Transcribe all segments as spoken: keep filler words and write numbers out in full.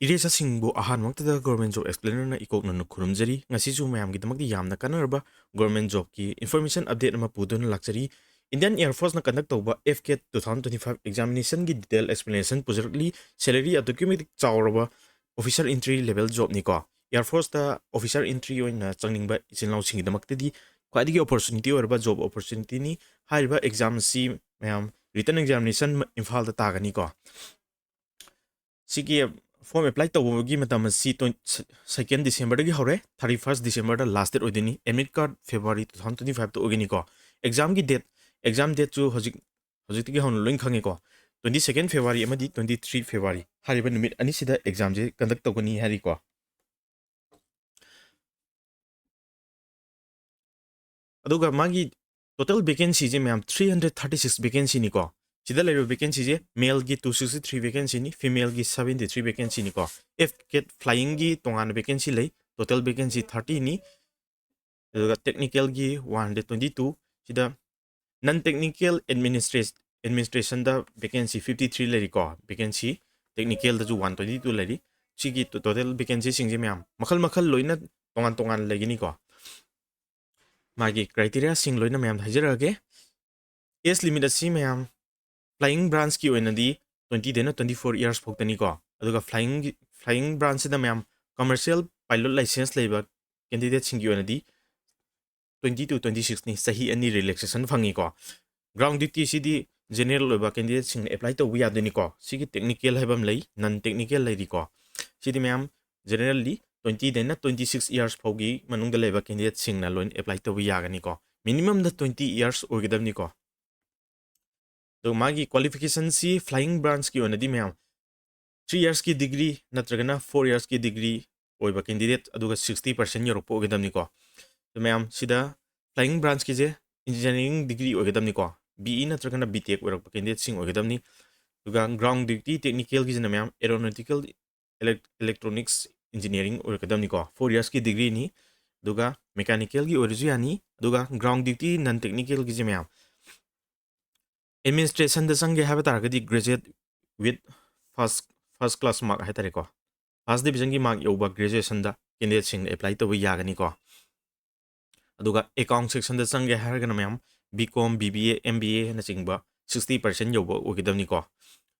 ꯏꯔꯦꯆꯥꯁꯤꯡꯕꯨ ꯑꯍꯥꯟꯕꯃꯛꯇꯗ Government Job Explainerꯅ ꯏꯀꯣꯛꯅꯅ ꯈꯨꯔꯨꯝꯖꯔꯤ꯫ ꯉꯁꯤꯁꯨ ꯃꯌꯥꯝꯒꯤꯗꯃꯛꯇ ꯌꯥꯝꯅ ꯀꯥꯟꯅꯔꯕ Government Jobꯀꯤ information update ꯑꯃ ꯄꯨꯗꯨꯅ ꯂꯥꯛꯆꯔꯤ꯫ Indian Air Forceꯅ conduct ꯇꯧꯕ F CAT two thousand twenty-five examinationꯒꯤ detail explanation ꯄꯨꯖꯔꯛꯂꯤ꯫ Salary ꯑꯗꯨꯛꯀꯤ ꯃꯇꯤꯛ ꯆꯥꯎꯔꯕ officer entry level jobꯅꯤꯀꯣ꯫ Air Forceꯇ officer entry ꯑꯣꯏꯅ ꯆꯪꯅꯤꯡꯕ ꯏꯆꯤꯜ ꯏꯅꯥꯎꯁꯤꯡꯒꯤꯗꯃꯛꯇꯗꯤ ꯈ꯭ꯋꯥꯏꯗꯒꯤ opportunity ꯑꯣꯏꯔꯕ job opportunityꯅꯤ꯫ ꯍꯥꯏꯔꯤꯕ examꯁꯤ ꯃꯌꯥꯝ written examination ꯏꯝꯐꯥꯜꯗ ꯇꯥꯒꯅꯤꯀꯣ꯫ ꯁꯤꯒꯤ form apply ꯇꯧꯕꯒꯤ ꯃꯇꯝ ꯑꯁꯤ twenty, second Decemberꯗꯒꯤ ꯍꯧꯔꯦ, thirty first Decemberꯗ last date ꯑꯣꯏꯗꯣꯏꯅꯤ꯫ Admit card February two thousand twenty fiveꯇ ꯑꯣꯏꯒꯅꯤꯀꯣ꯫ Examꯒꯤ date, exam dateꯁꯨ ꯍꯧꯖꯤꯛ, ꯍꯧꯖꯤꯛꯇꯒꯤ ꯍꯧꯅ ꯂꯣꯏ ꯈꯪꯉꯦꯀꯣ꯫ Twenty second February ꯑꯃꯗꯤ twenty three February ꯍꯥꯏꯔꯤꯕ ꯅꯨꯃꯤꯠ ꯑꯅꯤꯁꯤꯗ examꯁꯦ conduct ꯇꯧꯒꯅꯤ ꯍꯥꯏꯔꯤꯀꯣ꯫ ꯑꯗꯨꯒ ꯃꯥꯒꯤ total vacancyꯁꯦ ꯃꯌꯥꯝ three hundred thirty six vacancyꯅꯤꯀꯣ꯫ ꯁꯤꯗ ꯂꯩꯔꯤꯕ vacancyꯁꯦ maleꯒꯤ two sixty three vacancyꯅꯤ, femaleꯒꯤ seventy three vacancyꯅꯤꯀꯣ꯫ F CAT flyingꯒꯤ ꯇꯣꯉꯥꯟꯅ vacancy ꯂꯩ, total vacancy thirtyꯅꯤ꯫ ꯑꯗꯨꯒ technicalꯒꯤ one hundred twenty two, ꯁꯤꯗ non technical administration, administrationꯗ vacancy fifty three ꯂꯩꯔꯤꯀꯣ, vacancy technicalꯗꯁꯨ one twenty two ꯂꯩꯔꯤ꯫ ꯁꯤꯒꯤ total vacancyꯁꯤꯡꯁꯦ ꯃꯌꯥꯝ ꯃꯈꯜ ꯃꯈꯜ ꯂꯣꯏꯅ ꯇꯣꯉꯥꯟ ꯇꯣꯉꯥꯟꯅ ꯂꯩꯒꯅꯤꯀꯣ꯫ ꯃꯥꯒꯤ criteriaꯁꯤꯡ ꯂꯣꯏꯅ ꯃꯌꯥꯝꯗ ꯍꯥꯏꯖꯔꯛꯑꯒꯦ꯫ Age limit ꯑꯁꯤ ꯃꯌꯥꯝ flying branchꯀꯤ ꯑꯣꯏꯅꯗꯤ twentyꯗꯩꯅ twenty four years ꯐꯥꯎꯗꯅꯤꯀꯣ꯫ ꯑꯗꯨꯒ flyingꯒꯤ, flying branchꯁꯤꯗ ꯃꯌꯥꯝ commercial pilot license ꯂꯩꯕ candidateꯁꯤꯡꯒꯤ ꯑꯣꯏꯅꯗꯤ twenty to twenty sixꯅꯤ, ꯆꯍꯤ ꯑꯅꯤ relaxation ꯐꯪꯉꯤꯀꯣ꯫ Ground dutyꯁꯤꯗꯤ general ꯑꯣꯏꯕ candidateꯁꯤꯡꯅ apply ꯇꯧꯕ ꯌꯥꯗꯣꯏꯅꯤꯀꯣ꯫ ꯁꯤꯒꯤ technical ꯍꯥꯏꯕ ꯑꯃ ꯂꯩ, non technical ꯂꯩꯔꯤꯀꯣ꯫ ꯁꯤꯗꯤ ꯃꯌꯥꯝ generally twentyꯗꯩꯅ twenty six years ꯐꯥꯎꯒꯤ ꯃꯅꯨꯡꯗ ꯂꯩꯕ candidateꯁꯤꯡꯅ ꯂꯣꯏꯅ apply ꯇꯧꯕ ꯌꯥꯒꯅꯤꯀꯣ꯫ Minimumꯗ twenty years ꯑꯣꯏꯒꯗꯕꯅꯤꯀꯣ꯫ ꯑꯗꯣ ꯃꯥꯒꯤ qualificationꯁꯤ flying branchꯀꯤ ꯑꯣꯏꯅꯗꯤ ꯃꯌꯥꯝ three yearsꯀꯤ degree ꯅꯠꯇ꯭ꯔꯒꯅ four yearsꯀꯤ degree ꯑꯣꯏꯕ candidate, ꯑꯗꯨꯒ sixty percent ꯌꯧꯔꯛꯄ ꯑꯣꯏꯒꯗꯕꯅꯤꯀꯣ꯫ ꯑꯗꯣ ꯃꯌꯥꯝ ꯁꯤꯗ flying branchꯀꯤꯁꯦ engineering degree ꯑꯣꯏꯒꯗꯕꯅꯤꯀꯣ, BE ꯅꯠꯇ꯭ꯔꯒꯅ B Tech ꯑꯣꯏꯔꯛꯄ candidateꯁꯤꯡ ꯑꯣꯏꯒꯗꯕꯅꯤ꯫ ꯑꯗꯨꯒ ground duty technicalꯒꯤꯁꯤꯅ ꯃꯌꯥꯝ aeronautical elec-, electronics engineering ꯑꯣꯏꯔꯛꯀꯗꯕꯅꯤꯀꯣ, four yearsꯀꯤ degreeꯅꯤ꯫ ꯑꯗꯨꯒ mechanicalꯒꯤ ꯑꯣꯏꯔꯁꯨ ꯌꯥꯅꯤ꯫ ꯑꯗꯨꯒ ground duty non technicalꯒꯤꯁꯦ ꯃꯌꯥꯝ administrationꯗ ꯆꯪꯒꯦ ꯍꯥꯏꯕ ꯇꯥꯔꯒꯗꯤ graduate with first, first class mark ꯍꯥꯏꯇꯥꯔꯦꯀꯣ, ꯐꯥꯔꯁ ꯗꯤꯕꯤꯖꯟꯒꯤ ꯃꯥꯔꯛ ꯌꯧꯕ ꯒ꯭ꯔꯦꯖꯨꯑꯦꯁꯟꯗ ꯀꯦꯟꯗꯤꯗꯦꯠꯁꯤꯡꯅ ꯑꯦꯄ꯭ꯂꯥꯏ ꯇꯧꯕ ꯌꯥꯒꯅꯤꯀꯣ꯫ ꯑꯗꯨꯒ ꯑꯦꯀꯥꯎꯟ ꯁꯦꯛꯁꯟꯗ ꯆꯪꯒꯦ ꯍꯥꯏꯔꯒꯅ ꯃꯌꯥꯝ B com, B B A, M B A ꯅꯆꯤꯡꯕ ꯁꯤꯛꯁꯇꯤ ꯄꯥꯔꯁꯦꯟ ꯌꯧꯕ ꯑꯣꯏꯒꯗꯕꯅꯤꯀꯣ꯫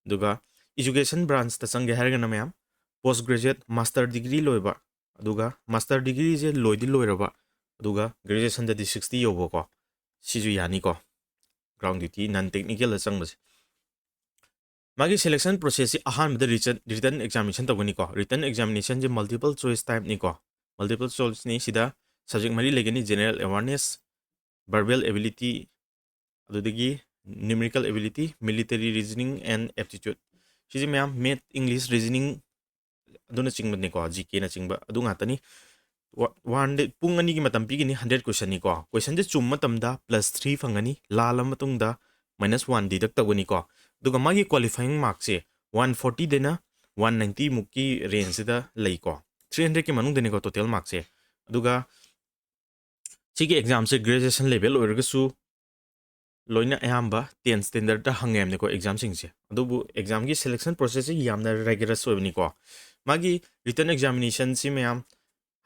ꯑꯗꯨꯒ ꯏꯖꯨꯀꯦꯁꯟ ꯕ꯭ꯔꯥꯟꯁꯇ ꯆꯪꯒꯦ ꯍꯥꯏꯔꯒꯅ ꯃꯌꯥꯝ ꯄꯣꯁ ꯒ꯭ꯔꯦꯖꯨꯑꯦꯠ, ꯃꯥꯁꯇꯔ ꯗꯤꯒ꯭ꯔꯤ ꯂꯣꯏꯕ, ꯑꯗꯨꯒ ꯃꯥꯁꯇꯔ ꯗꯤꯒ꯭ꯔꯤꯁꯦ ꯂꯣꯏꯗꯤ ꯂꯣꯏꯔꯕ, ꯑꯗꯨꯒ ꯒ꯭ꯔꯦꯖꯨꯑꯦꯁꯟꯗꯗꯤ ꯁꯤꯛꯁꯇꯤ ꯌꯧꯕꯀꯣ, ꯁꯤꯁꯨ ꯌꯥꯅꯤꯀꯣ꯫ ꯒ꯭ꯔꯥꯎꯟ ꯗ꯭ꯌꯨꯇꯤ ꯅꯟ ꯇꯦꯛꯅꯤꯀꯦꯜꯗ ꯆꯪꯕꯁꯦ꯫ ꯃꯥꯒꯤ ꯁꯦꯂꯦꯛꯁꯟ ꯄ꯭ꯔꯣꯁꯦꯁꯁꯤ ꯑꯍꯥꯟꯕꯗ ꯔꯤꯇꯟ, ꯔꯤꯇꯟ ꯑꯦꯛꯖꯥꯃꯤꯅꯦꯁꯟ ꯇꯧꯒꯅꯤꯀꯣ꯫ ꯔꯤꯇꯟ ꯑꯦꯛꯖꯥꯃꯤꯅꯦꯁꯟꯁꯦ ꯃꯜꯇꯤꯄꯜ ꯆꯣꯏꯁ ꯇꯥꯏꯞꯅꯤꯀꯣ꯫ ꯃꯜꯇꯤꯄꯜ ꯆꯣꯏꯁꯅꯤ꯫ ꯁꯤꯗ ꯁꯕꯖꯦꯛ ꯃꯔꯤ ꯂꯩꯒꯅꯤ: ꯖꯦꯅꯔꯦꯜ ꯑꯦꯋꯥꯔꯅꯦꯁ, ꯚꯔꯕꯦꯜ ꯑꯦꯕꯤꯂꯤꯇꯤ, ꯑꯗꯨꯗꯒꯤ numerical ability, military reasoning and aptitude. ꯁꯤꯁꯦ ꯃꯌꯥꯝ ꯃꯦꯠ, ꯏꯪꯂꯤꯁ, ꯔꯤꯖꯅꯤꯡ ꯑꯗꯨꯅꯆꯤꯡꯕꯅꯤꯀꯣ, ꯖꯤ ꯀꯦꯅꯆꯤꯡꯕ ꯑꯗꯨ ꯉꯥꯛꯇꯅꯤ꯫ ꯋꯥ-, ꯋꯥꯟ ꯗꯦ, ꯄꯨꯡ ꯑꯅꯤꯒꯤ ꯃꯇꯝ ꯄꯤꯒꯅꯤ, ꯍꯟꯗ꯭ꯔꯦꯠ ꯀꯣꯏꯁꯟꯅꯤꯀꯣ꯫ ꯀꯣꯏꯁꯟꯁꯦ ꯆꯨꯝꯕ ꯃꯇꯝꯗ ꯄ꯭ꯂꯁ ꯊ꯭ꯔꯤ ꯐꯪꯒꯅꯤ, ꯂꯥꯜꯂ ꯃꯇꯨꯡꯗ ꯃꯥꯏꯅꯁ ꯋꯥꯟ ꯗꯤꯗꯛ ꯇꯧꯒꯅꯤꯀꯣ꯫ ꯑꯗꯨꯒ ꯃꯥꯒꯤ ꯀ꯭ꯋꯥꯂꯤꯐꯥꯏꯌꯤꯡ ꯃꯥꯔꯛꯁꯦ ꯋꯥꯟ ꯐꯣꯔꯇꯤꯗꯩꯅ ꯋꯥꯟ ꯅꯥꯏꯟꯇꯤ ꯃꯨꯛꯀꯤ ꯔꯦꯟꯖꯁꯤꯗ ꯂꯩꯀꯣ꯫ ꯊ꯭ꯔꯤ ꯍꯟꯗ꯭ꯔꯦꯠꯀꯤ ꯃꯅꯨꯡꯗꯅꯤꯀꯣ ꯇꯣꯇꯦꯜ ꯃꯥꯔꯛꯁꯦ꯫ ꯑꯗꯨꯒ ꯁꯤꯒꯤ ꯑꯦꯛꯖꯥꯝꯁꯦ ꯒ꯭ꯔꯦꯖꯨꯑꯦꯁꯟ ꯂꯦꯚꯦꯜ ꯑꯣꯏꯔꯒꯁꯨ ꯂꯣꯏꯅ ꯑꯌꯥꯝꯕ ꯇꯦꯟ ꯁ꯭ꯇꯦꯟꯗꯔꯗ ꯍꯪꯉꯦ ꯍꯥꯏꯕꯅꯤꯀꯣ ꯑꯦꯛꯖꯥꯝꯁꯤꯡꯁꯦ꯫ ꯑꯗꯨꯕꯨ ꯑꯦꯛꯖꯥꯝꯒꯤ ꯁꯦꯂꯦꯛꯁꯟ ꯄ꯭ꯔꯣꯁꯦꯁꯁꯦ ꯌꯥꯝꯅ ꯔꯥꯏꯒꯔꯁ ꯑꯣꯏꯕꯅꯤꯀꯣ꯫ ꯃꯥꯒꯤ ꯔꯤꯇꯟ ꯑꯦꯛꯖꯥꯃꯤꯅꯦꯁꯟꯁꯤ ꯃꯌꯥꯝ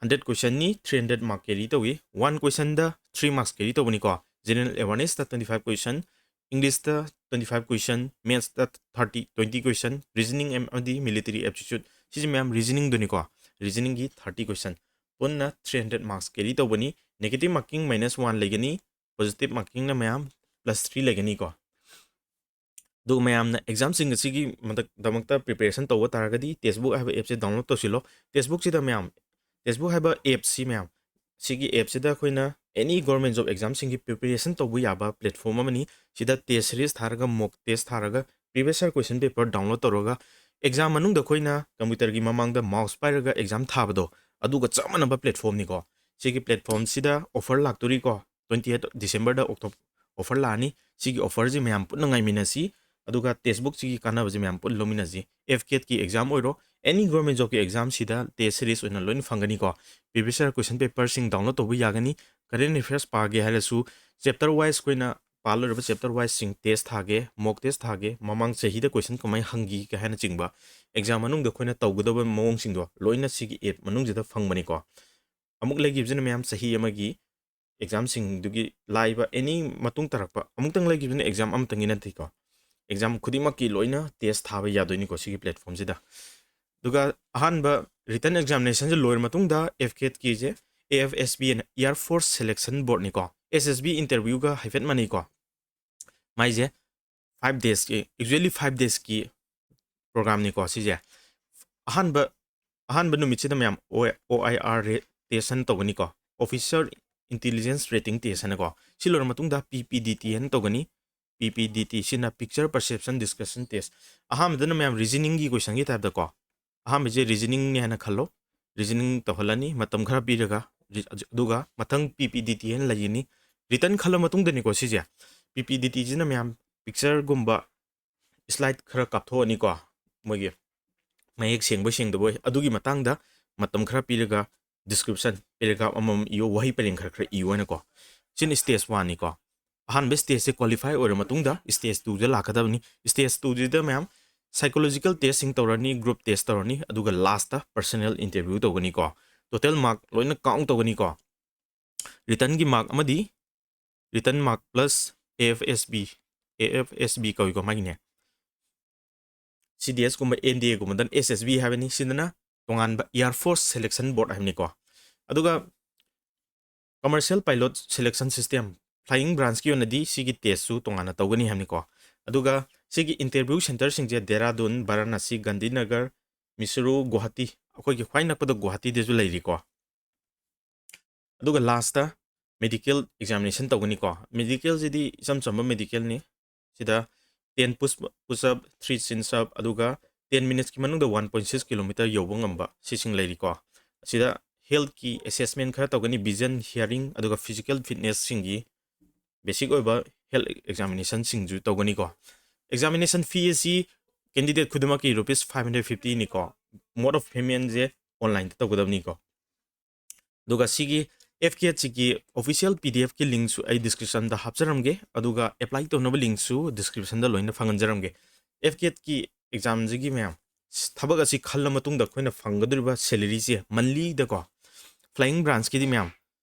ꯍꯟꯗ꯭ꯔꯦꯠ ꯀꯣꯏꯁꯟꯅꯤ, ꯊ꯭ꯔꯤ ꯍꯟꯗ꯭ꯔꯦꯠ ꯃꯥꯔꯛ ꯀꯦꯔꯤ ꯇꯧꯏ꯫ ꯋꯥꯟ ꯀꯣꯏꯁꯟꯗ ꯊ꯭ꯔꯤ ꯃꯥꯔꯛꯁ ꯀꯦꯔꯤ ꯇꯧꯕꯅꯤꯀꯣ꯫ ꯖꯦꯅꯔꯦꯜ ꯑꯦꯋꯥꯔꯅꯦꯁꯇ ꯇ꯭ꯋꯦꯟꯇꯤ ꯐꯥꯏꯚ ꯀꯣꯏꯁꯟ, ꯏꯪꯂꯤꯁꯇ ꯇ꯭ꯋꯦꯟꯇꯤ ꯐꯥꯏꯚ ꯀꯣꯏꯁꯟ, ꯃꯦꯠꯁꯇ ꯊꯥꯔꯇꯤ, ꯇ꯭ꯋꯦꯟꯇꯤ ꯀꯣꯏꯁꯟ, ꯔꯤꯖꯅꯤꯡ ꯑꯃꯗꯤ ꯃꯤꯂꯤꯇꯔꯤ ꯑꯦꯞꯇꯤꯇ꯭ꯌꯨꯠ, ꯁꯤꯁꯦ ꯃꯌꯥꯝ ꯔꯤꯖꯅꯤꯡꯗꯨꯅꯤꯀꯣ꯫ ꯔꯤꯖꯅꯤꯡꯒꯤ ꯊꯥꯔꯇꯤ ꯀꯣꯏꯁꯟ, ꯄꯨꯟꯅ ꯊ꯭ꯔꯤ ꯍꯟꯗ꯭ꯔꯦꯠ ꯃꯥꯔꯛꯁ ꯀꯦꯔꯤ ꯇꯧꯕꯅꯤ꯫ ꯅꯦꯒꯦꯇꯤꯚ ꯃꯥꯔꯀꯤꯡ ꯃꯥꯏꯅꯁ ꯋꯥꯟ ꯂꯩꯒꯅꯤ, ꯄꯣꯖꯤꯇꯤꯚ ꯃꯥꯔꯀꯤꯡꯅ ꯃꯌꯥꯝ ꯄ꯭ꯂꯁ ꯊ꯭ꯔꯤ ꯂꯩꯒꯅꯤꯀꯣ꯫ ꯑꯗꯨꯒ ꯃꯌꯥꯝꯅ ꯑꯦꯛꯖꯥꯝꯁꯤꯡ ꯑꯁꯤꯒꯤ ꯃꯊꯛ-, ꯗꯃꯛꯇ ꯄ꯭ꯔꯤꯄꯦꯔꯦꯁꯟ ꯇꯧꯕ ꯇꯥꯔꯒꯗꯤ ꯇꯦꯛꯁꯕꯨꯛ ꯍꯥꯏꯕ ꯑꯦꯞꯁꯦ ꯗꯥꯎꯟꯂꯣꯗ ꯇꯧꯁꯤꯜꯂꯣ꯫ ꯇꯦꯛꯁꯕꯨꯛꯁꯤꯗ ꯃꯌꯥꯝ, ꯇꯦꯛꯁꯕꯨꯛ ꯍꯥꯏꯕ ꯑꯦꯞꯁꯤ ꯃꯌꯥꯝ, ꯁꯤꯒꯤ ꯑꯦꯞꯁꯤꯗ ꯑꯩꯈꯣꯏꯅ ꯑꯦꯅꯤ ꯒꯣꯔꯃꯦꯟ ꯖꯣꯕ ꯑꯦꯛꯖꯥꯝꯁꯤꯡꯒꯤ ꯄ꯭ꯔꯤꯄꯦꯔꯦꯁꯟ ꯇꯧꯕ ꯌꯥꯕ ꯄ꯭ꯂꯦꯠꯐꯣꯝ ꯑꯃꯅꯤ꯫ ꯁꯤꯗ ꯇꯦꯁ ꯁꯤꯔꯤꯁ ꯊꯥꯔꯒ, ꯃꯣꯛ ꯇꯦꯁ ꯊꯥꯔꯒ, ꯄ꯭ꯔꯤꯚꯤꯌꯁ ꯌꯔ ꯀꯣꯏꯁꯟ ꯄꯦꯄꯔ ꯗꯥꯎꯟꯂꯣꯗ ꯇꯧꯔꯒ, ꯑꯦꯛꯖꯥꯝ ꯃꯅꯨꯡꯗ ꯑꯩꯈꯣꯏꯅ ꯀꯝꯄ꯭ꯌꯨꯇꯔꯒꯤ ꯃꯃꯥꯡꯗ ꯃꯥꯎꯁ ꯄꯥꯏꯔꯒ ꯑꯦꯛꯖꯥꯝ ꯊꯥꯕꯗꯣ, ꯑꯗꯨꯒ ꯆꯞ ꯃꯥꯟꯅꯕ ꯄ꯭ꯂꯦꯠꯐꯣꯝꯅꯤꯀꯣ꯫ ꯁꯤꯒꯤ ꯄ꯭ꯂꯦꯠꯐꯣꯝꯁꯤꯗ ꯑꯣꯐꯔ ꯂꯥꯛꯇꯣꯔꯤꯀꯣ, ꯇ꯭ꯋꯦꯟꯇꯤ ꯑꯩꯠ ꯗꯤꯁꯦꯝꯕꯔꯗ ꯑꯣꯐꯔ ꯂꯥꯛꯑꯅꯤ꯫ ꯁꯤꯒꯤ ꯑꯣꯐꯔꯁꯤ ꯃꯌꯥꯝ ꯄꯨꯟꯅ ꯉꯥꯏꯃꯤꯟꯅꯁꯤ, ꯑꯗꯨꯒ ꯇꯦꯛꯁꯕꯨꯛꯁꯤꯒꯤ ꯀꯥꯟꯅꯕꯁꯤ ꯃꯌꯥꯝ ꯄꯨꯟꯅ ꯂꯧꯃꯤꯟꯅꯁꯤ꯫ ꯑꯦꯐ ꯀꯦꯠꯀꯤ ꯑꯦꯛꯖꯥꯝ ꯑꯣꯏꯔꯣ, ꯑꯦꯅꯤ ꯒꯣꯔꯃꯦꯟ ꯖꯣꯕꯀꯤ ꯑꯦꯛꯖꯥꯝꯁꯤꯗ ꯇꯦꯁ ꯁꯤꯔꯤꯁ ꯑꯣꯏꯅ ꯂꯣꯏꯅ ꯐꯪꯒꯅꯤꯀꯣ꯫ ꯄ꯭ꯔꯤꯚꯤꯌꯁ ꯌꯔ ꯀꯣꯏꯁꯟ ꯄꯦꯄꯔꯁꯤꯡ ꯗꯥꯎꯟꯂꯣꯗ ꯇꯧꯕ ꯌꯥꯒꯅꯤ꯫ ꯀꯔꯦꯟ ꯑꯦꯐꯤꯌꯔꯁ ꯄꯥꯒꯦ ꯍꯥꯏꯔꯁꯨ, ꯆꯦꯞꯇꯔ ꯋꯥꯏꯁ ꯑꯩꯈꯣꯏꯅ ꯄꯥ ꯂꯣꯏꯔꯕ chapter wise ꯁꯤꯡ test ꯊꯥꯒꯦ, mock test ꯊꯥꯒꯦ, ꯃꯃꯥꯡ ꯆꯍꯤꯗ question ꯀꯃꯥꯏꯅ ꯍꯪꯈꯤ ꯀꯥꯏ ꯍꯥꯏꯅꯆꯤꯡꯕ, exam ꯃꯅꯨꯡꯗ ꯑꯩꯈꯣꯏꯅ ꯇꯧꯒꯗꯕ ꯃꯑꯣꯡꯁꯤꯡꯗꯣ ꯂꯣꯏꯅ ꯁꯤꯒꯤ app ꯃꯅꯨꯡꯁꯤꯗ ꯐꯪꯕꯅꯤꯀꯣ꯫ ꯑꯃꯨꯛ ꯂꯩꯈꯤꯕꯁꯤꯅ ꯃꯌꯥꯝ ꯆꯍꯤ ꯑꯃꯒꯤ exam ꯁꯤꯡꯗꯨꯒꯤ ꯂꯥꯏꯕ any ꯃꯇꯨꯡ ꯇꯥꯔꯛꯄ ꯑꯃꯨꯛꯇꯪ ꯂꯩꯈꯤꯕꯁꯤꯅ exam ꯑꯃꯇꯪꯒꯤ ꯅꯠꯇꯦꯀꯣ꯫ Exam ꯈꯨꯗꯤꯡꯃꯛꯀꯤ ꯂꯣꯏꯅ test ꯊꯥꯕ ꯌꯥꯗꯣꯏꯅꯤꯀꯣ ꯁꯤꯒꯤ platform ꯁꯤꯗ꯫ ꯑꯗꯨꯒ ꯑꯍꯥꯟꯕ written examination ꯁꯦ ꯂꯣꯏꯔ ꯃꯇꯨꯡꯗ F CAT ꯀꯤꯁꯦ A F S B ꯑꯅ Air Force Selection Board ꯅꯤꯀꯣ꯫ S S B interview ꯒ ꯍꯥꯏꯐꯦꯠ ꯃꯥꯟꯅꯩꯀꯣ꯫ ꯃꯥꯏꯁꯦ five days ꯀꯤ, usually five days ꯀꯤ program ꯅꯤꯀꯣ ꯁꯤꯁꯦ꯫ ꯑꯍꯥꯟꯕ, ꯑꯍꯥꯟꯕ ꯅꯨꯃꯤꯠꯁꯤꯗ ꯃꯌꯥꯝ O I R test ꯍꯥꯏꯅ ꯇꯧꯒꯅꯤꯀꯣ, Officer Intelligence Rating Test ꯍꯥꯏꯅꯀꯣ꯫ ꯁꯤ ꯂꯣꯏꯔ ꯃꯇꯨꯡꯗ P P D T ꯍꯥꯏꯅ ꯇꯧꯒꯅꯤ꯫ P P D T ꯁꯤꯅ Picture Perception Discussion Test꯫ ꯑꯍꯥꯟꯕꯗꯅ ꯃꯌꯥꯝ reasoning ꯒꯤ question ꯒꯤ type ꯇꯀꯣ, ꯑꯍꯥꯟꯕꯁꯦ reasoning ꯅꯤ ꯍꯥꯏꯅ ꯈꯜꯂꯣ, reasoning ꯇꯧꯍꯜꯂꯅꯤ ꯃꯇꯝ ꯈꯔ ꯄꯤꯔꯒ, ꯔꯤ-, ꯑꯗꯨꯒ ꯃꯊꯪ P P D T ꯍꯥꯏꯅ ꯂꯩꯒꯅꯤ꯫ Written ꯈꯜꯂ ꯃꯇꯨꯡꯗꯅꯤꯀꯣ ꯁꯤꯁꯦ꯫ P P D T ꯁꯤꯅ ꯃꯌꯥꯝ picture ꯒꯨꯝꯕ slide ꯈꯔ ꯀꯥꯞꯊꯣꯛꯑꯅꯤꯀꯣ, ꯃꯣꯏꯒꯤ ꯃꯌꯦꯛ ꯁꯦꯡꯕꯣꯏ ꯁꯦꯡꯗꯕꯣꯏ, ꯑꯗꯨꯒꯤ ꯃꯇꯥꯡꯗ ꯃꯇꯝ ꯈꯔ ꯄꯤꯔꯒ description paragraph ꯑꯃꯃꯝ ꯏꯌꯣ, ꯋꯥꯍꯩ ꯄꯔꯦꯡ ꯈꯔ ꯈꯔ ꯏꯌꯣ ꯍꯥꯏꯅꯀꯣ꯫ ꯁꯤꯅ stage one ꯅꯤꯀꯣ꯫ ꯑꯍꯥꯟꯕ stage ꯁꯦ qualify ꯑꯣꯏꯔ ꯃꯇꯨꯡꯗ stage two ꯗ ꯂꯥꯛꯀꯗꯕꯅꯤ꯫ Stage two ꯁꯤꯗ ꯃꯌꯥꯝ psychological test ꯁꯤꯡ ꯇꯧꯔꯅꯤ, group test ꯇꯧꯔꯅꯤ, ꯑꯗꯨꯒ last ꯇ personal interview ꯇꯧꯒꯅꯤꯀꯣ꯫ Total mark ꯂꯣꯏꯅ count ꯇꯧꯒꯅꯤꯀꯣ꯫ Written ꯒꯤ mark ꯑꯃꯗꯤ written mark plus A F S B, A F S B ꯀꯧꯏꯀꯣ ꯃꯥꯒꯤꯅꯦ꯫ C D S ꯀꯨꯝꯕ, N D A ꯒꯨꯝꯕꯗꯅ S S B ꯍꯥꯏꯕꯅꯤ, ꯁꯤꯗꯅ ꯇꯣꯉꯥꯟꯕ Air Force Selection Board ꯍꯥꯏꯕꯅꯤꯀꯣ꯫ ꯑꯗꯨꯒ Commercial Pilot Selection System, flying branch ꯀꯤ ꯑꯣꯏꯅꯗꯤ ꯁꯤꯒꯤ test ꯁꯨ ꯇꯣꯉꯥꯟꯅ ꯇꯧꯒꯅꯤ ꯍꯥꯏꯕꯅꯤꯀꯣ꯫ ꯑꯗꯨꯒ ꯁꯤꯒꯤ interview center ꯁꯤꯡꯁꯦ ꯗꯦꯔꯥꯗꯨꯟ, ꯚꯥꯔꯥꯅꯥꯁꯤ, ꯒꯥꯟꯙꯤꯅꯒꯔ, ꯃꯤꯁꯨꯔꯨ, ꯒꯨꯋꯥꯍꯥꯇꯤ, ꯑꯩꯈꯣꯏꯒꯤ ꯈ꯭ꯋꯥꯏ ꯅꯛꯄꯗ ꯒꯨꯋꯥꯍꯥꯇꯤꯗꯁꯨ ꯂꯩꯔꯤꯀꯣ꯫ ꯑꯗꯨꯒ last ꯇ medical examination ꯇꯧꯒꯅꯤꯀꯣ꯫ Medical ꯁꯤꯗꯤ ꯏꯆꯝ ꯆꯝꯕ medical ꯅꯤ꯫ ꯁꯤꯗ ten push, push up, three chin up, ꯑꯗꯨꯒ ten minutes ꯀꯤ ꯃꯅꯨꯡꯗ one point six kilometer ꯌꯧꯕ ꯉꯝꯕ, ꯁꯤꯁꯤꯡ ꯂꯩꯔꯤꯀꯣ꯫ ꯁꯤꯗ health ꯀꯤ assessment ꯈꯔ ꯇꯧꯒꯅꯤ, vision, hearing, ꯑꯗꯨꯒ physical fitness ꯁꯤꯡꯒꯤ basic ꯑꯣꯏꯕ health examination ꯁꯤꯡꯁꯨ ꯇꯧꯒꯅꯤꯀꯣ꯫ Examination fee ꯑꯁꯤ candidate ꯈꯨꯗꯤꯡꯃꯛꯀꯤ rupees five hundred fifty ꯅꯤꯀꯣ꯫ Mode of payment say online ꯗ ꯇꯧꯒꯗꯕꯅꯤꯀꯣ꯫ ꯑꯗꯨꯒ ꯁꯤꯒꯤ F CAT ꯁꯤꯒꯤ official P D F ꯀꯤ link ꯁꯨ ꯑꯩ description ꯗ ꯍꯥꯞꯆꯔꯝꯒꯦ, ꯑꯗꯨꯒ apply ꯇꯧꯅꯕ link ꯁꯨ description ꯗ ꯂꯣꯏꯅ ꯐꯪꯍꯟꯖꯔꯝꯒꯦ꯫ F CAT ꯀꯤ exam ꯁꯤꯒꯤ ꯃꯌꯥꯝ ꯊꯕꯛ ꯑꯁꯤ ꯈꯜꯂ ꯃꯇꯨꯡꯗ ꯑꯩꯈꯣꯏꯅ ꯐꯪꯒꯗꯧꯔꯤꯕ salary ꯁꯦ monthly ꯗꯀꯣ, flying branch ꯀꯤꯗꯤ ꯃꯌꯥꯝ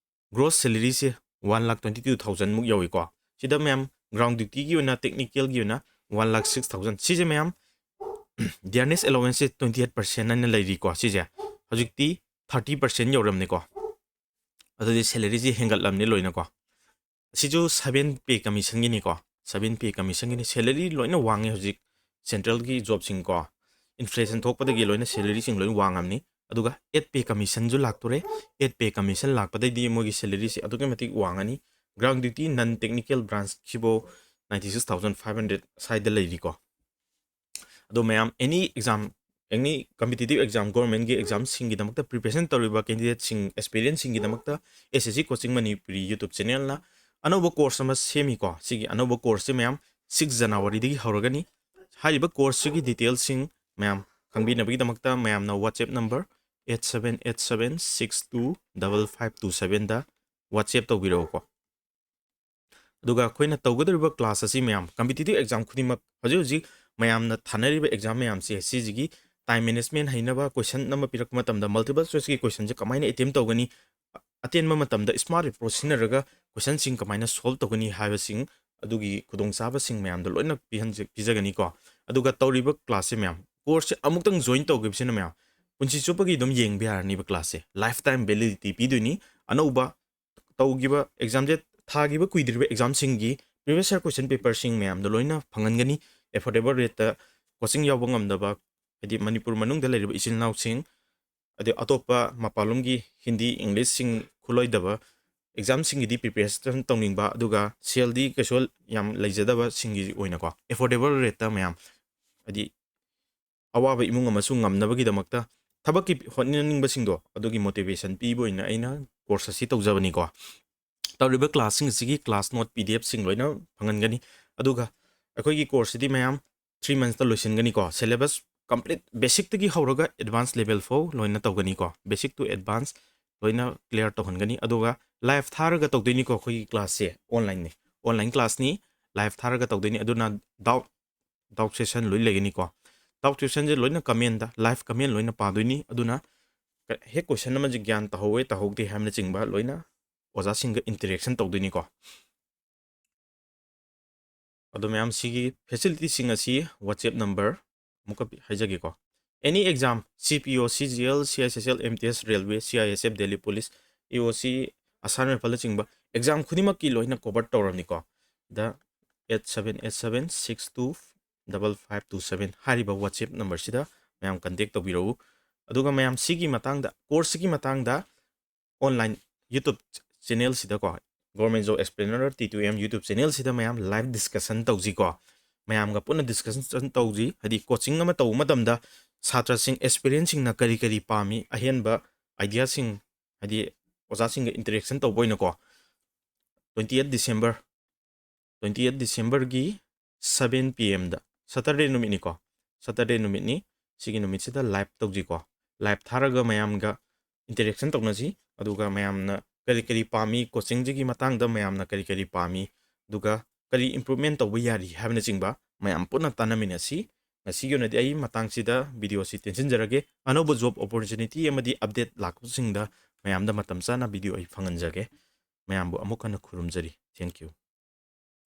gross salary ꯁꯦ one lakh twenty two thousand ꯃꯨꯛ ꯌꯧꯏꯀꯣ꯫ ꯁꯤꯗ ꯃꯌꯥꯝ ground duty ꯒꯤ ꯑꯣꯏꯅ, technical ꯒꯤ ꯑꯣꯏꯅ one lakh six thousand꯫ ꯁꯤꯁꯦ ꯃꯌꯥꯝ dearness allowance ꯁꯦ twenty eight percent ꯍꯥꯏꯅ ꯂꯩꯔꯤꯀꯣ꯫ ꯁꯤꯁꯦ ꯍꯧꯖꯤꯛꯇꯤ thirty percent ꯌꯧꯔꯝꯅꯤꯀꯣ꯫ ꯑꯗꯨꯗꯤ salary ꯁꯦ ꯍꯦꯟꯒꯠꯂꯝꯅꯤ ꯂꯣꯏꯅꯀꯣ꯫ ꯁꯤꯁꯨ seven pay commission ꯒꯤꯅꯤꯀꯣ꯫ Seven pay commission Guinea. Salary ꯂꯣꯏꯅ ꯋꯥꯡꯉꯦ ꯍꯧꯖꯤꯛ central ꯒꯤ job ꯁꯤꯡꯀꯣ꯫ Inflation ꯊꯣꯛꯄꯗꯒꯤ ꯂꯣꯏꯅ salary ꯁꯤꯡ ꯂꯣꯏꯅ ꯋꯥꯡꯉꯝꯅꯤ꯫ ꯑꯗꯨꯒ eight pay commission ꯁꯨ ꯂꯥꯛꯇꯣꯔꯦ꯫ Eight pay commission ꯂꯥꯛꯄꯗꯩꯗꯤ ꯃꯣꯏꯒꯤ salary ꯁꯦ ꯑꯗꯨꯛꯀꯤ ꯃꯇꯤꯛ ꯋꯥꯡꯉꯅꯤ꯫ Ground duty non technical branch ꯁꯤꯐꯧ ninety six thousand five hundred ꯁ꯭ꯋꯥꯏꯗ ꯂꯩꯔꯤꯀꯣ꯫ ꯑꯗꯣ ꯃꯌꯥꯝ any exam, any competitive exam, government ꯀꯤ exam ꯁꯤꯡꯒꯤꯗꯃꯛꯇ preparation ꯇꯧꯔꯤꯕ candidate ꯁꯤꯡ, aspirant ꯁꯤꯡꯒꯤꯗꯃꯛꯇ S S C Coaching Manipuri YouTube channel ꯅ ꯑꯅꯧꯕ course ꯑꯃ ꯁꯦꯝꯃꯤꯀꯣ꯫ ꯁꯤꯒꯤ ꯑꯅꯧꯕ course ꯁꯦ ꯃꯌꯥꯝ six January ꯗꯒꯤ ꯍꯧꯔꯒꯅꯤ꯫ ꯍꯥꯏꯔꯤꯕ course ꯁꯤꯒꯤ detail ꯁꯤꯡ ꯃꯌꯥꯝ ꯈꯪꯕꯤꯅꯕꯒꯤꯗꯃꯛꯇ ꯃꯌꯥꯝꯅ WhatsApp number eight seven eight seven six two double five two seven ꯗ WhatsApp ꯇꯧꯕꯤꯔꯛꯎꯀꯣ꯫ ꯑꯗꯨꯒ ꯑꯩꯈꯣꯏꯅ ꯇꯧꯒꯗꯧꯔꯤꯕ class ꯑꯁꯤ ꯃꯌꯥꯝ competitive exam ꯈꯨꯗꯤꯡꯃꯛ, ꯍꯧꯖꯤꯛ ꯍꯧꯖꯤꯛ ꯃꯌꯥꯝꯅ ꯊꯥꯅꯔꯤꯕ exam ꯃꯌꯥꯝꯁꯦ, ꯁꯤꯁꯤꯒꯤ time management ꯍꯩꯅꯕ, question ꯑꯃ ꯄꯤꯔꯛꯄ ꯃꯇꯝꯗ multiple choice ꯀꯤ question ꯁꯦ ꯀꯃꯥꯏꯅ attempt ꯇꯧꯒꯅꯤ, ꯑꯇꯦꯟꯕ ꯃꯇꯝꯗ smart approach ꯁꯤꯖꯤꯟꯅꯔꯒ question ꯁꯤꯡ ꯀꯃꯥꯏꯅ solve ꯇꯧꯒꯅꯤ ꯍꯥꯏꯕꯁꯤꯡ, ꯑꯗꯨꯒꯤ ꯈꯨꯗꯣꯡꯆꯥꯕꯁꯤꯡ ꯃꯌꯥꯝꯗꯣ ꯂꯣꯏꯅ ꯄꯤꯍꯟꯖ-, ꯄꯤꯖꯒꯅꯤꯀꯣ꯫ ꯑꯗꯨꯒ ꯇꯧꯔꯤꯕ class ꯁꯦ ꯃꯌꯥꯝ, course ꯁꯦ ꯑꯃꯨꯛꯇꯪ join ꯇꯧꯈꯤꯕꯁꯤꯅ ꯃꯌꯥꯝ ꯄꯨꯟꯁꯤ ꯆꯨꯞꯄꯒꯤ ꯑꯗꯨꯝ ꯌꯦꯡꯕ ꯌꯥꯔꯅꯤꯕ class ꯁꯦ꯫ Lifetime validity ꯄꯤꯗꯣꯏꯅꯤ꯫ ꯑꯅꯧꯕ ꯇꯧꯈꯤꯕ exam ꯁꯦ, ꯊꯥꯈꯤꯕ ꯀꯨꯏꯗ꯭ꯔꯤꯕ exam ꯁꯤꯡꯒꯤ previous year question paper ꯁꯤꯡ ꯃꯌꯥꯝꯗꯣ ꯂꯣꯏꯅ ꯐꯪꯍꯟꯒꯅꯤ꯫ Affordable rate ꯇ coaching ꯌꯥꯎꯕ ꯉꯝꯗꯕ, ꯍꯥꯏꯗꯤ ꯃꯅꯤꯄꯨꯔ ꯃꯅꯨꯡꯗ ꯂꯩꯔꯤꯕ ꯏꯆꯤꯜ ꯏꯅꯥꯎꯁꯤꯡ, ꯑꯗꯩ ꯑꯇꯣꯞꯄ ꯃꯄꯥꯟꯂꯣꯝꯒꯤ ꯍꯤꯟꯗꯤ, English ꯁꯤꯡ ꯈꯨꯂꯣꯏꯗꯕ exam ꯁꯤꯡꯒꯤꯗꯤ preparation ꯇꯧꯅꯤꯡꯕ, ꯑꯗꯨꯒ ꯁꯦꯜꯗꯤ ꯀꯩꯁꯨ ꯌꯥꯝ ꯂꯩꯖꯗꯕ ꯁꯤꯡꯒꯤ ꯑꯣꯏꯅꯀꯣ, affordable rate ꯇ ꯃꯌꯥꯝ, ꯍꯥꯏꯗꯤ ꯑꯋꯥꯕ ꯏꯃꯨꯡ ꯑꯃꯁꯨ ꯉꯝꯅꯕꯒꯤꯗꯃꯛꯇ ꯊꯕꯛꯀꯤ ꯍꯣꯠꯅꯅꯤꯡꯕꯁꯤꯡꯗꯣ ꯑꯗꯨꯒꯤ motivation ꯄꯤꯕ ꯑꯣꯏꯅ ꯑꯩꯅ course ꯑꯁꯤ ꯇꯧꯖꯕꯅꯤꯀꯣ꯫ ꯇꯧꯔꯤꯕ class ꯁꯤꯡ ꯑꯁꯤꯒꯤ class note P D F ꯁꯤꯡ ꯂꯣꯏꯅ ꯐꯪꯍꯟꯒꯅꯤ꯫ ꯑꯗꯨꯒ ꯑꯩꯈꯣꯏꯒꯤ course ꯁꯤꯗꯤ ꯃꯌꯥꯝ three months ꯇ ꯂꯣꯏꯁꯤꯟꯒꯅꯤꯀꯣ꯫ Syllabus complete, basic ꯇꯒꯤ ꯍꯧꯔꯒ advance level ꯐꯥꯎ ꯂꯣꯏꯅ ꯇꯧꯒꯅꯤꯀꯣ꯫ Basic to advance ꯂꯣꯏꯅ clear ꯇꯧꯍꯟꯒꯅꯤ꯫ ꯑꯗꯨꯒ live ꯊꯥꯔꯒ ꯇꯧꯗꯣꯏꯅꯤꯀꯣ ꯑꯩꯈꯣꯏꯒꯤ classꯁꯦ, onlineꯅꯤ, online classꯅꯤ, live ꯊꯥꯔꯒ ꯇꯧꯗꯣꯏꯅꯤ꯫ ꯑꯗꯨꯅ doubt doubt session ꯂꯣꯏ ꯂꯩꯒꯅꯤꯀꯣ꯫ Doubt questionꯁꯦ ꯂꯣꯏꯅ commentꯇ, live comment ꯂꯣꯏꯅ ꯄꯥꯗꯣꯏꯅꯤ꯫ ꯑꯗꯨꯅ ꯍꯦꯛ question ꯑꯃꯁꯦ ꯒ꯭ꯌꯥꯟ ꯇꯥꯍꯧꯋꯦ ꯇꯥꯍꯧꯗꯦ ꯍꯥꯏꯕꯅꯆꯤꯡꯕ ꯂꯣꯏꯅ ꯑꯣꯖꯥꯁꯤꯡꯒ interaction ꯇꯧꯗꯣꯏꯅꯤꯀꯣ꯫ ꯑꯗꯣ ꯃꯌꯥꯝ, ꯁꯤꯒꯤ facilityꯁꯤꯡ ꯑꯁꯤ WhatsApp number ꯑꯃꯨꯛꯀ ꯍꯥꯏꯖꯒꯦꯀꯣ꯫ Any exam, CPO, CGL, CICCL, MTS, Railway, CISF, Delhi Police, EOC, Assam Rifle ꯅꯆꯤꯡꯕ exam ꯈꯨꯗꯤꯡꯃꯛꯀꯤ ꯂꯣꯏꯅ cover ꯇꯧꯔꯕꯅꯤꯀꯣ꯫ ꯗ eight seven eight seven six two double five two seven ꯍꯥꯏꯔꯤꯕ WhatsApp numberꯁꯤꯗ ꯃꯌꯥꯝ contact ꯇꯧꯕꯤꯔꯛꯎ꯫ ꯑꯗꯨꯒ ꯃꯌꯥꯝ, ꯁꯤꯒꯤ ꯃꯇꯥꯡꯗ, courseꯁꯤꯒꯤ ꯃꯇꯥꯡꯗ online YouTube channelꯁꯤꯗꯀꯣ, Government Job Explainer T two M YouTube channelꯁꯤꯗ ꯃꯌꯥꯝ live discussion ꯇꯧꯁꯤꯀꯣ꯫ ꯃꯌꯥꯝꯒ ꯄꯨꯟꯅ discussion ꯇꯧꯁꯤ꯫ ꯍꯥꯏꯗꯤ coaching ꯑꯃ ꯇꯧꯕ ꯃꯇꯝꯗ ꯁꯥꯇ꯭ꯔꯁꯤꯡ, aspirantꯁꯤꯡꯅ ꯀꯔꯤ ꯀꯔꯤ ꯄꯥꯝꯃꯤ, ꯑꯍꯦꯟꯕ ideaꯁꯤꯡ, ꯍꯥꯏꯗꯤ ꯑꯣꯖꯥꯁꯤꯡꯒ interaction ꯇꯧꯕ ꯑꯣꯏꯅꯀꯣ, twenty eight December, twenty eight Decemberꯒꯤ seven P Mꯗ, Saturday ꯅꯨꯃꯤꯠꯅꯤꯀꯣ, Saturday ꯅꯨꯃꯤꯠꯅꯤ꯫ ꯁꯤꯒꯤ ꯅꯨꯃꯤꯠꯁꯤꯗ live ꯇꯧꯁꯤꯀꯣ꯫ Live ꯊꯥꯔꯒ ꯃꯌꯥꯝꯒ interaction ꯇꯧꯅꯁꯤ꯫ ꯑꯗꯨꯒ ꯃꯌꯥꯝꯅ ꯀꯔꯤ ꯀꯔꯤ ꯄꯥꯝꯃꯤ, coachingꯁꯤꯒꯤ ꯃꯇꯥꯡꯗ ꯃꯌꯥꯝꯅ ꯀꯔꯤ ꯀꯔꯤ ꯄꯥꯝꯃꯤ, ꯑꯗꯨꯒ ꯀꯔꯤ improvement ꯇꯧꯕ ꯌꯥꯔꯤ ꯍꯥꯏꯕꯅꯆꯤꯡꯕ ꯃꯌꯥꯝ ꯄꯨꯟꯅ ꯇꯥꯟꯅꯃꯤꯟꯅꯁꯤ꯫ ꯉꯁꯤꯒꯤ ꯑꯣꯏꯅꯗꯤ ꯑꯩ ꯃꯇꯥꯡꯁꯤꯗ videoꯁꯤ ꯇꯦꯟꯁꯤꯟꯖꯔꯒꯦ꯫ ꯑꯅꯧꯕ job opportunity ꯑꯃꯗꯤ update ꯂꯥꯛꯄꯁꯤꯡꯗ ꯃꯌꯥꯝꯗ ꯃꯇꯝ ꯆꯥꯅ video ꯑꯩ ꯐꯪꯍꯟꯖꯒꯦ꯫ ꯃꯌꯥꯝꯕꯨ ꯑꯃꯨꯛ ꯍꯟꯅ ꯈꯨꯔꯨꯝꯖꯔꯤ꯫ Thank you꯫